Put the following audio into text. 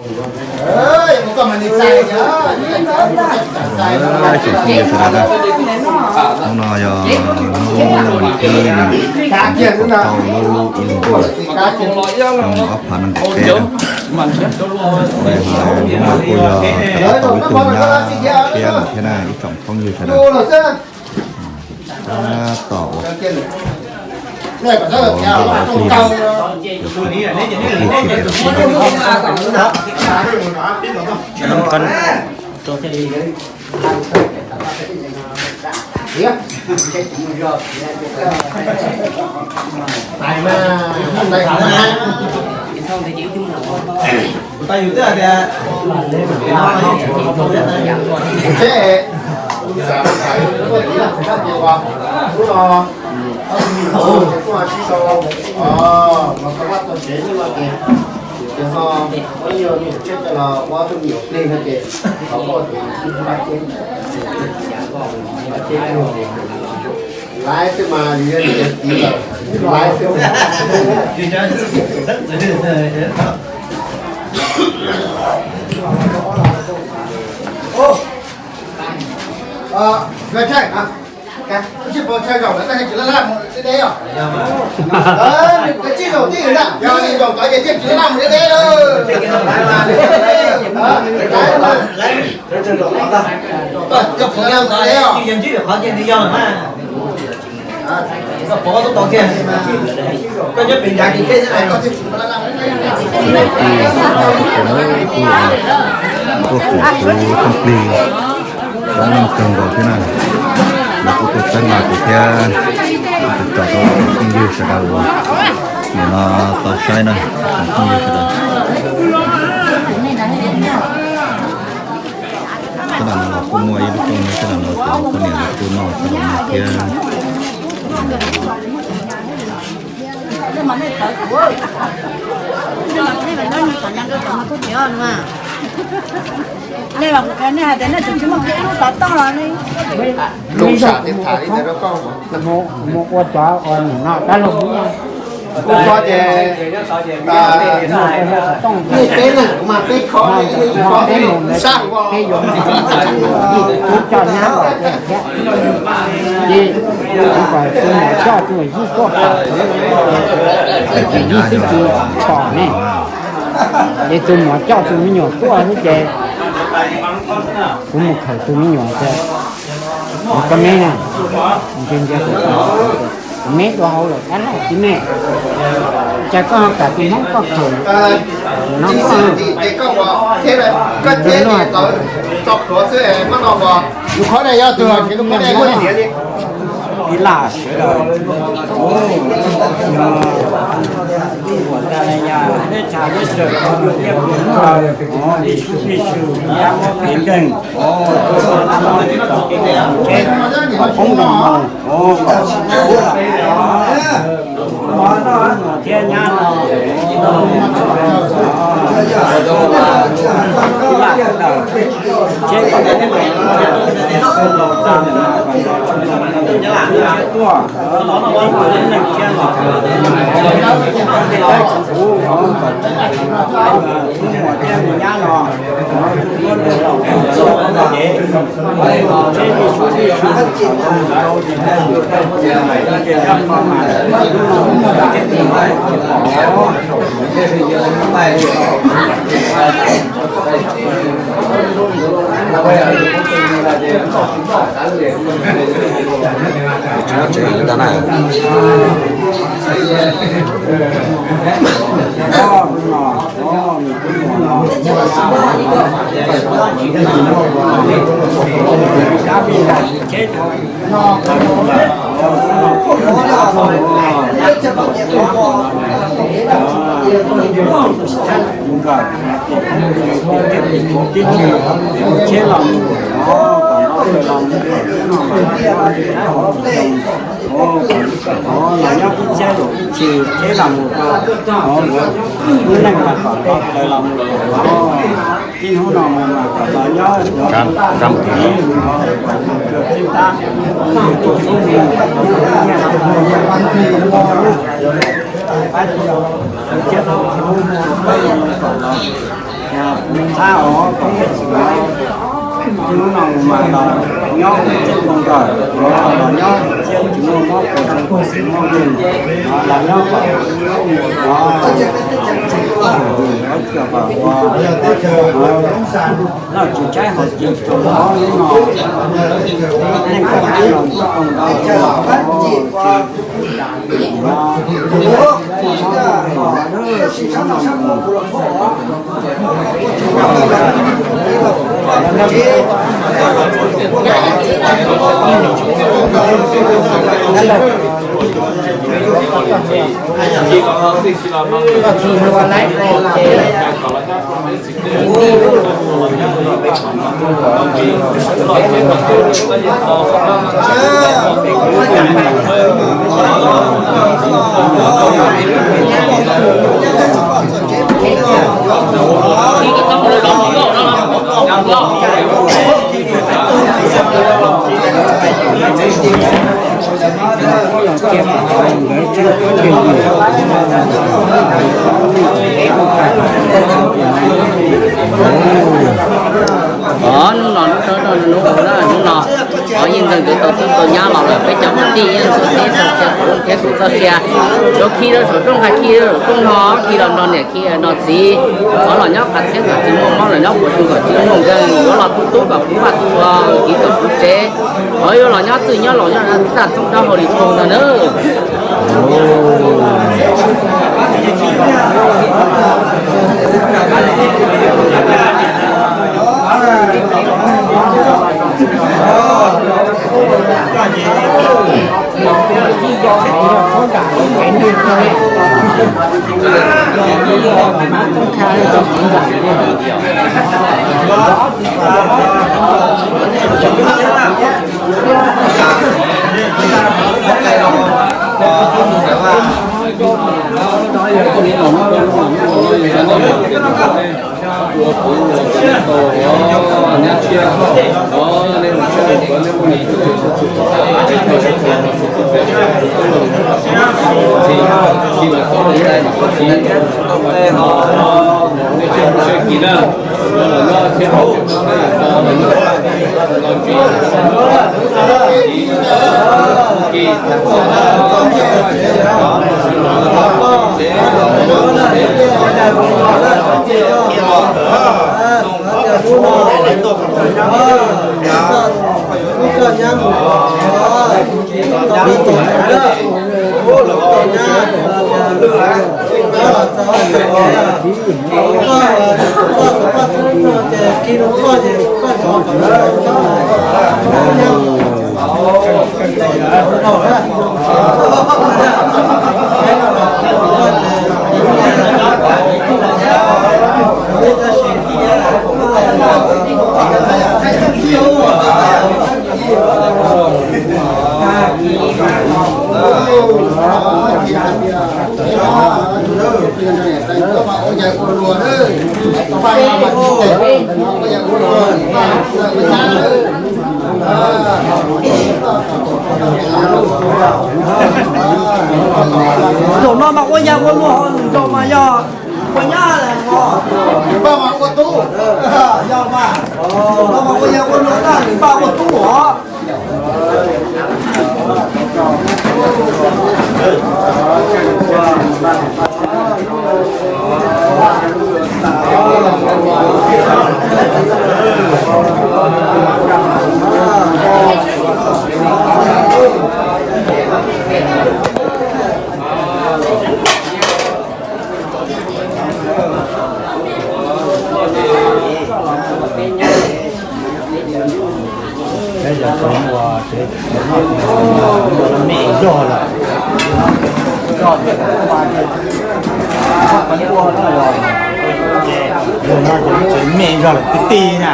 Ib tsoom phooj ywg sawv daws na, hnub no yog hnub vas thib nees nkaum rau lub ib hlis ntuj xyoo ob phav nees nkaum peb na. Hnub no kuj yog tau ib tug nyab thiab lawm thiab na ib tsoom phooj ywg sawv daws. Tab tom ua ua ntej los ua plig, ua plig tiag tiag. Kuv tas yus twb hais tias, hnub no, hnub no sib sau, los tau vaj tau tsev no ces, ces ho muab yog me nyuam tsiaj coj los ua tus me nyuam plig no ces, thov koj tus vaj tsev, vaj tsev laiv xwb mas yus yog niam yog txiv lawm, laiv xwb. Tsis zaum lawm, tsis zaum tib na, yog zaum tod ces tsis laj mus deb deb lawm. Cov phoov ywg qhov tiag, nws yog mas, koj pov tau kiag, koj nyob pem nrad kiag thiab. Tuaj koom kuv txoj plig, zoo kawg nkaus thiab na. Lawv kuj tuaj txhawb nqa kuv thiab, kuv tso rau phooj ywg sawv daws uas nim no tau saib na, phooj ywg sawv daws. Sab nram no los kuj muaj ib lub rooj, sab nram no cov poj niam los kuj noj sab nram no thiab. Nej mas kuv qhia nej hais tias nej tseem tsis muaj kiag ib lub xov tooj los ne. Lub sam thiaj tham li ntawd rau koj. Mus ua cov uas nim no dab laug ub, ua ces nej peb na, kuv mas peb khov, peb mus ntawd, peb yuav mus ntawd, kuv coj nyab los thiab. Ces kuv kom tus muam coj tus yij tuaj pom, tus yij twb tsis pom ne. Ces tus muam coj tus me nyuam tuaj xwb ces kuv mus khaws tus me nyuam tias, koj me na, ntsia ntsia kuv, kuv me dua hauv lawm dab laug tib me, cas koj ho kam tus hmoob koj khaws no koj. Ib laj sawv daws, ua tas na yog neb tsa neb sawv daws, ib sub ib sub yab muab kev nkeeg, tsheb kom poob nkaus mus, kom tsis pub lawm. Thiab nyab no, ib laj sawv daws, tsheb kom poob nkaus, xwb laus tag, tuaj, lub neej thiab los, kuv, kuv muam thiab nws nyab no, Tsheb los mus, los mus, los nyob ib txhiab los ib txhis, tsheb los mus, lub neej mas kom tau plaws los mus, tib hnub no mas kom los nyob, txij tab, tus xub mus, nyiaj, tus thiab tus kom los. Txhab os, hnub no mas los nyob txij nkaus los nyob txij tsis muaj mob, tsis muaj nkeeg, los nyob kom txij txij ua ua tsis tshaib hos cim rau mob hnub no, neej kom txij los txij nkaus ntau. Hnub no hnub no hnub no hnub no yeej ntxeev twb tau tub tau nyab los lawm, peb cov kwv tij yeej txhua teb txhua chaw kuv thiab kuv txoj sia, yuav khi rau saum rooj hais khi rau rooj no, khi los nrog niam khi nrog txiv, thov los nyob qab txhiab kom tsis muaj mob, los nyob puas tu kom tsis muaj nkeeg, yuav los tu tub kom puv vaj tu tsev, thov yuav los nyob txwj nyob laus nyob tag txooj dab hau li tug ntag nawb. Zaum no mas ua yag ua luag, zaum mas yog ua nyab, npaj mas ua tub, yog mas, zaum no mas ua yag ua luag, npaj ua tub os. Me zog lawm kwv tij na.